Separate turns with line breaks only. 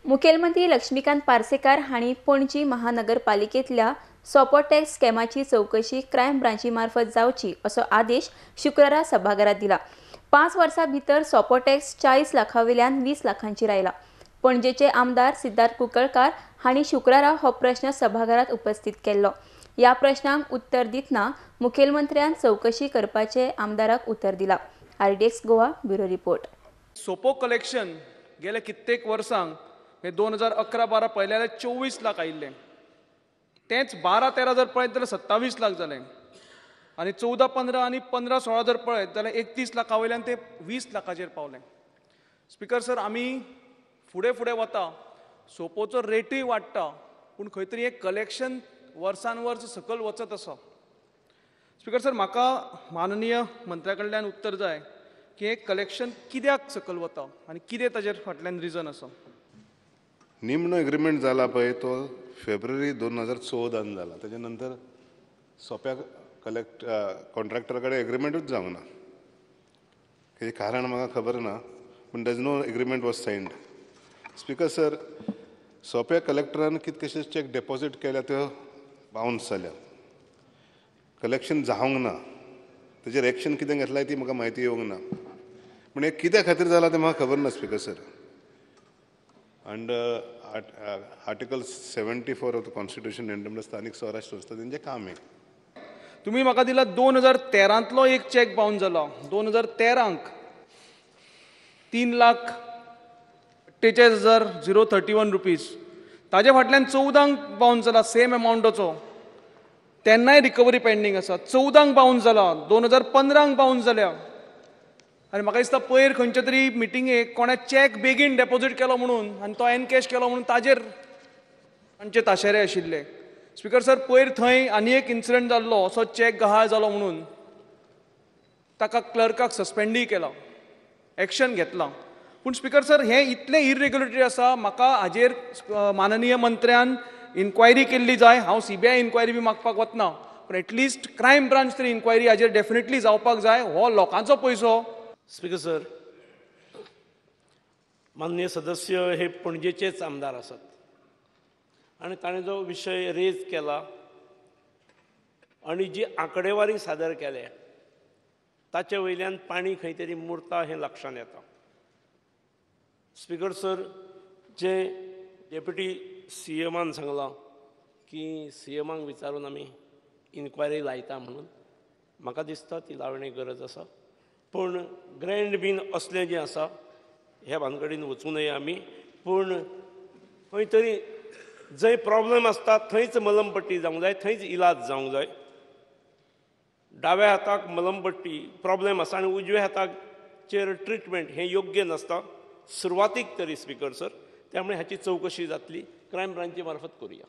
मुखेलमंत्री लक्ष्मीकांत पार्सेकार हांणी पणजी महानगरपालिकेंतल्या सोपो टॅक्स स्कॅमाची चवकशी क्रायम ब्रांची मार्फत जावची असो आदेश शुक्रारा सभाघरात दिला. 5 वर्सां भितर सोपो टॅक्स 40 लाखां वयल्यान 20 लाखांचेर आयला. पणजेचे आमदार सिद्धार्थ कुंकळकार हांणी शुक्रारा हो प्रश्न सभाघरात उपस्थित केल्लो. ह्या प्रश्नांक उत्तर दितना मुखेलमंत्र्यान चवकशी करपाचे आमदाराक उतर दिला. RDX Goa bureau report.
Sopo collection गेले कित्येक वर्सांक हे 2011-12 पळयलें जाल्यार 24 लाख आयिल्लें, तेंच 12-13 जर पळयत जाल्यार 27 लाख जालें आनी 14-15 आनी 15-16 जर पळयत जाल्यार 31 लाखा वयल्यान ते 20 लाखाचेर पावलें. स्पिकर सर, आमी फुडें फुडें वता, सोपोचो रेटूय वाडटा, पूण खंय तरी हें कलेक्शन वर्सान वर्स सकयल वचत आसा. स्पिकर सर, म्हाका माननीय मंत्र्या कडल्यान उत्तर जाय की हें कलेक्शन कित्याक सकयल वता आनी कितें ताजेर फाटल्यान रिजन आसा.
निमणो एग्रीमेंट जाला पळय तो फेब्रुवारी 2014 जाला. ताच्या नंतर सोंप्या कलेक्ट कॉन्ट्रॅक्टरा कडेन एग्रीमेंटूच जावंक ना. तेजें कारण म्हाका खबर ना, पूण there's no agreement was signed. Speaker sir, सोंप्या कलेक्टरान कितकेशे चॅक डेपॉजीट केल्या त्यो बावन्स जाल्या, कलेक्शन जावंक ना. तेजेर एक्शन कितें घेतलां ती म्हाका म्हायती येवंक ना, पूण हें कित्या खातीर जालां तें म्हाका खबर ना speaker sir. Under article 74 of the constitution म्हणल्यार स्थानीक स्वराज्य संस्था तेंचें काम हें.
तुमी म्हाका दिला 2013 एक चॅक बावन्स जाला. 2013 3,48,031 रुपीज, ताजे फाटल्यान 14 बावन्स जाला सेम अमावंटाचो, तेन्नाय रिकवरी पेंडींग आसा. 14 बावन्स जाला, 2015 बावन्स जाल्या. आनी म्हाका दिसता पयर खंयच्या तरी मिटिंगेक कोणें चॅक बेगीन डेपोजीट केलो म्हणून आनी तो एनकॅश केलो म्हणून ताजेर तांचे ताशेरे आशिल्ले. स्पिकर सर, पयर थंय आनी एक इन्सिडंट जाल्लो, असो चॅक गहाळ जालो म्हणून ताका क्लर्काक सस्पेंडूय केला, एक्शन घेतलां. पूण स्पिकर सर, हें इतलें इरेग्युलेटरी आसा, म्हाका हाजेर माननीय मंत्र्यान इन्क्वायरी केल्ली जाय. हांव CBI inquiry बी मागपाक वतना, पूण एटलिस्ट क्रायम ब्रांच तरी इन्क्वायरी हाजेर डेफिनेटली जावपाक जाय. हो लोकांचो पयसो.
स्पिकर सर, माननीय सदस्य हे पणजेचेच आमदार आसात आनी ताणें जो विशय रेज केला आनी जी आंकडेवारी सादर केल्या ताचे वयल्यान पाणी खंय तरी मुरता हें लक्षांत येता. स्पिकर सर, जे डेप्युटी CMान सांगलां की CMाक विचारून आमी इन्क्वायरी लायता म्हणून, म्हाका दिसता ती लावणे गरज आसा. पूण ग्रँड बीन असलें जें आसा ह्या भानगडीन वचूं नये आमी, पूण खंय तरी जंय प्रॉब्लम आसता थंयच मलमपट्टी जावंक जाय, थंयच इलाज जावंक जाय. डाव्या हाताक मलमपट्टी प्रॉब्लम आसा आनी उजव्या हाताचेर ट्रिटमेंट हें योग्य नासता सुरवातीक तरी. स्पिकर सर, त्यामुळे हाची चवकशी जातली, क्रायम ब्रांची मार्फत करुया.